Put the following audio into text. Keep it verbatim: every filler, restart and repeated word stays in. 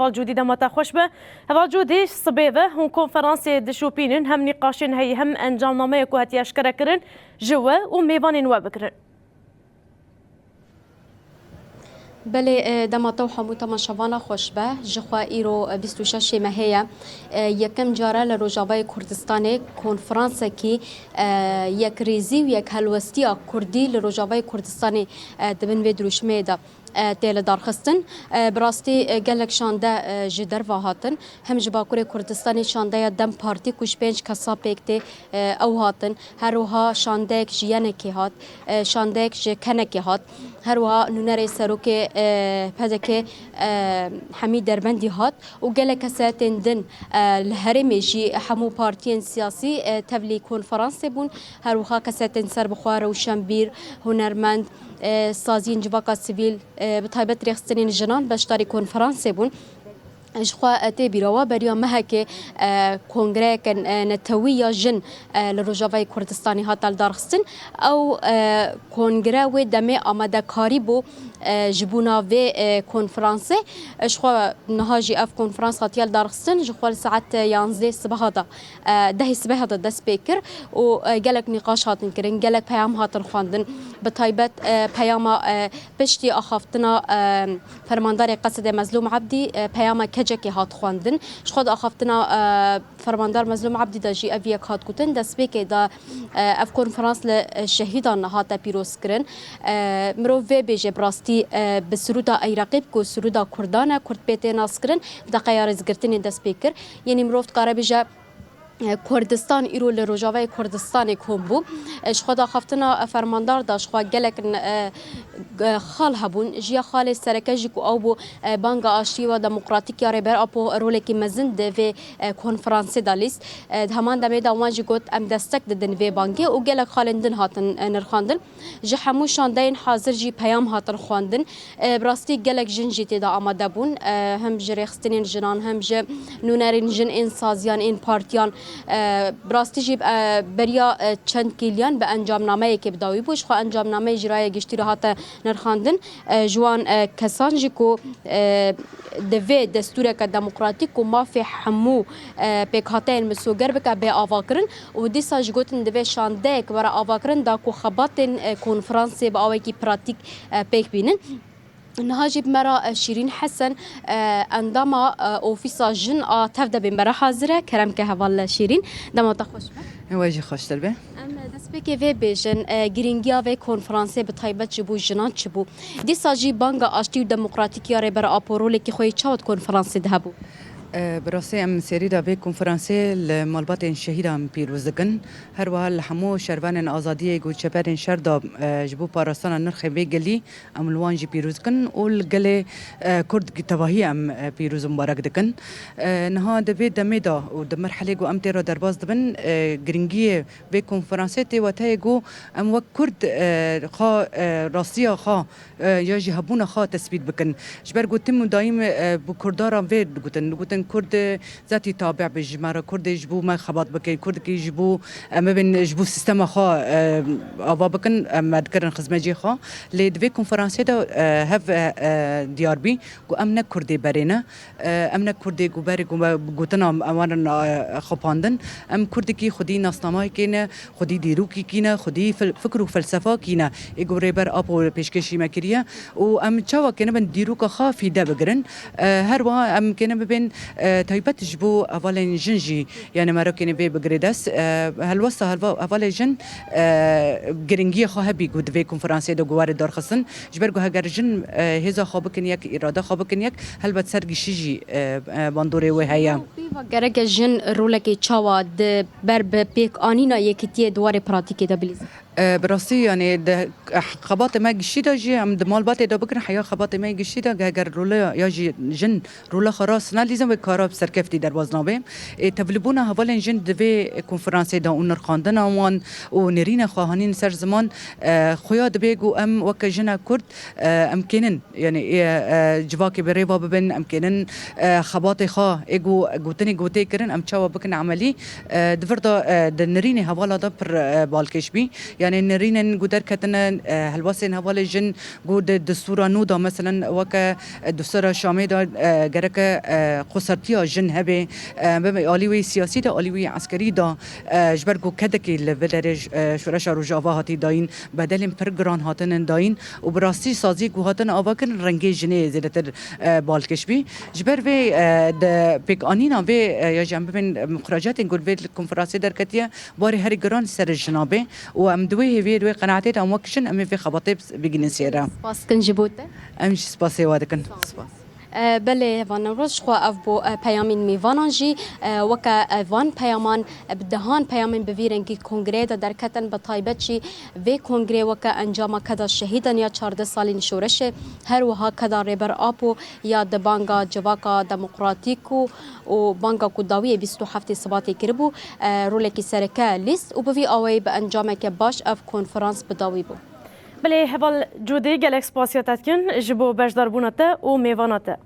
Heval Cûdî, dema te xweş be. Heval Cûdî, sibê ve hûn konferansê dişopînin, hem nîqaşên heyî hem encamnameyê ku hatiye eşkerekirin ji we û mêvanên we bigirin. Belê, e, dema te û hemû temaşevana xweş be. Ji xwe îro, e, bîst û şeşê mehê ye. E, yekem cara li Rojavayê Kurdistanê konferansekî, e, yekrêzî û yekhelwestiya Kurdî li Rojavayê Kurdistanê, e, di bin vê dirûşmeyê de, e, tê lidarxistin. E, bi rastî, e, gelek şande, e, ji derve hatin. Hem ji Bakurê Kurdistanê şandeya DEM Partî ku ji pênc kesa pêk tê, e, ew hatin. Her wiha şandeyek ji Yenekê hat, e, şandeyek ji Kenekê hat. Her wiha nûnerê serokê, e, P D K, e, Hemî Derbendî hat û gelek kesayetên din, e, li herêmê jî hemû partiyên siyasî, e, tevlî konferansê bûn. Her wiha kesayetên serbixwe, rewşenbîr, hunermend, e, saziyên civaka sivîl, e, bi taybet rêxistinên jinan beşdarî konferansê bûn. Ji xwe, e, tê bîra we, beriya mehekê, e, kongreyeke, e, netewî ya jin, e, li Rojavayê Kurdistanê hate lidarxistin. Ew, e, kongre wê demê amadekarî bû, e, ji bona vê, e, konferansê. E, ji xwe niha jî ev konferans hatiye lidarxistin, ji xwe li saet yanzdeh sibeha de, e, dehê sibeha de dest pê kir û, e, gelek nîqaş hatin kirin, gelek peyam hatin xwendin. Bi taybet, e, peyama, e, piştî axaftina, e, Fermandarê Qesedê Mezlûm Ebdî, e, peyama kecekê hat xwendin. Ji xwe di axaftina, e, Fermandar Mezlûm Ebdî de jî ev yek hat gotin. Destpêkê de, e, ev konferans li, e, şehîdan hate pîrozkirin. E, mirov vê bêje bi rastî, e, bi sirûda Eyreqî ku sirûda Kurdan e, Kurd pê tê naskirin, bi deqeya rêzgirtinê dest pê kir. Yenî mirov dikare bêje, e, Kurdistan îro li Rojavayê Kurdistanê kom bû. E, ji xwe daxaftina, e, fermandar da, ji xwe gelek, e, e, xal hebûn. Ji ya xalê sereke jî ku ew bû, e, banga aştî û demokratîk ya Rêber Apo rolekî mezin di vê, e, konferansê de lîst. E, di heman demê de wan jî got, em destek didin vê bangê û gelek xalên din hatin, e, nirxandin. Ji hemû şandeyên hazir jî peyam hatin xwendin. E, bi rastî gelek jin jî tê de amade bûn. E, hem ji rêxistinên jinan, hem ji nûnerên jin ên saziyan, ên partiyan. E, bi rastî jî, e, beriya, e, çend kêliyan bi encamnameyekê bi dawî bû. Ji xwe encamnameyê ji raya giştî re hate nirxandin. E, ji wan, e, kesan jî ku, e, di vê destûreke demokratîk ku mafê hemû, e, pêkhateyên misoger bike bê avakirin û dîsa jî gotin divê şandeyek were avakirin da ku xebatên, e, konferansê bi awekî pratîk, e, pêk bînin. Niha jî bi me re, e, Şîrîn Hesen, e, endama, e, Ofîsa Jin a Tevdebê me re hazir e. Kerem ke heval Şîrîn, dema te xweş be. We jî xweştir be. Em destpêkê vê bêjin, e, girîngiya vê konferansê bi taybet ji bo jinan çi bû? Dîsa jî banga aştî û demokratîkiya Rêber Apo rolekî xwe yê çawa di konferansê de hebû? E, bi rastî em serî de vê konferansê li malbatên şehîdan pîroz dikin. Her wiha li hemû şervanên azadiyê ku çeperên şer de, e, ji bo parastina nirxê vê gelî em li wan jî pîroz dikin û li gelê, e, Kurd tevahî em, e, pîroz û mibarek dikin. E, niha di vê demê de û di merhelê ku em tê re derbas dibin, e, girîngiyê vê konferansê tê weteyê ku em wek Kurd, e, xwe, e, rastiya xwe, e, ya jî hebûna xwe tesbît bikin. Ji ber ku tim û dayîm, e, bi Kurdan re vê digotin. Digotin Kurd, e, zetî tabe be ji me re. Kurdê ji bo me xebat bike. Kurdekî ji bo em bibin, ji bo sîstema xwe, e, ava bikin. Em me dikirin xizmecê xwe. Lê di vê konferansê de, e, hev, e, e, diyar bî ku em ne Kurdê berê ne. E, em ne Kurdê ku berê ku me gotina em wan, e, xapandin. Em Kurdekî xwedî nasnamayekê ne, xwedî dîrokekî ne, xwedî fil-, fikr û felsefakî ne. Ê ku Rêber Apo pêşkêşî me kiriye û em çawa kenibin dîroka xwe fîde bigirin. E, her wiha em kenibin, e, taybet ji bo hevalên jin jî, yani me re kenê vê bigire dest. E, helwesta helva-, hevalê jin, e, giringiyê xwe hebî ku di vê konferansê de ku were darxistin. Ji ber ku heger jin, e, hêza xwe bikin yek, îrada xwe bikin yek, helbet ser gişî jî, e, e, bandorê wê heye. Pêva gereke jin rolekê çawa di ber bi pêkanîna yekitiyê di warê pratîkê de bilîzin? E, bi rastî, yani, di, eh, xebatê me giştî de jî, em di malbatê de bikin, heya xebatê me giştî de, heger role ya jî jin rola xwe rast nelîzin, wê kara bi serkeftî derbas nabe. Ê, tevlîbûna hevalên jin di vê konferansê de û nirxandina wan û nêrîna xwe hanîn ser ziman, e, xuya dibe ku em weke jina Kurd, e, em kênin, yani, ê, e, civakê bi rêva bibin, em kênin, e, xebatê xwe, ê ku, ku Tenê gotê kirin, em çawa bikin emelî, e, di vir de, e, di nirînê hevala de pir, e, balkêş bî. Yanî nirînên ku derketine, e, helwestên hevalê jin ku di destûra nû de, meselen, weke, e, destûra Şamê de, e, gereke, e, xwesertiya jin hebe, e, bibe alî wê siyasî de, alî wê eskerî de, e, ji ber ku kedekê li vê derê, e, şoreşa Rojava hatî dayîn, bedelên pir giran hatinin dayîn û bi rastî saziyê ku hatine avakirin rengê jinê zêdetir, e, balkêş bî. Ji ber vê, e, di pêkanîna vê, e, ya jî em bibên, e, muxracatên ku li vê konferansê derketiye, barê herî giran li ser jina bê û em di wê hêviyê, di wê qenaetê de em wek jin em ê vê xebatê bigihînin sêre. Spas dikin ji bo te. Em jî spasê we dikin. Spas. E, belê, hevalên Newroz, ji xwe ev bû, e, peyamên mêvanan jî, e, weke, e, van peyaman, e, bi dehan peyamên bi vî rengî kongreyê de derketin, bi taybet jî vê kongreyê weke encama keda şehîdan ya çardeh salîn şoreşê, her wiha keda Rêber Apo ya di banga civaka demokratîk û, û banga ku dawiyê bîst û heftê Sibatê kiribû, e, rolekî sereke lîst û bi vî awayî bi encameke baş ev konferans bi dawî bû. Belê, heval Cûdî, gelek spasiya te dikin ji bo beşdarbûna te û mêvana te.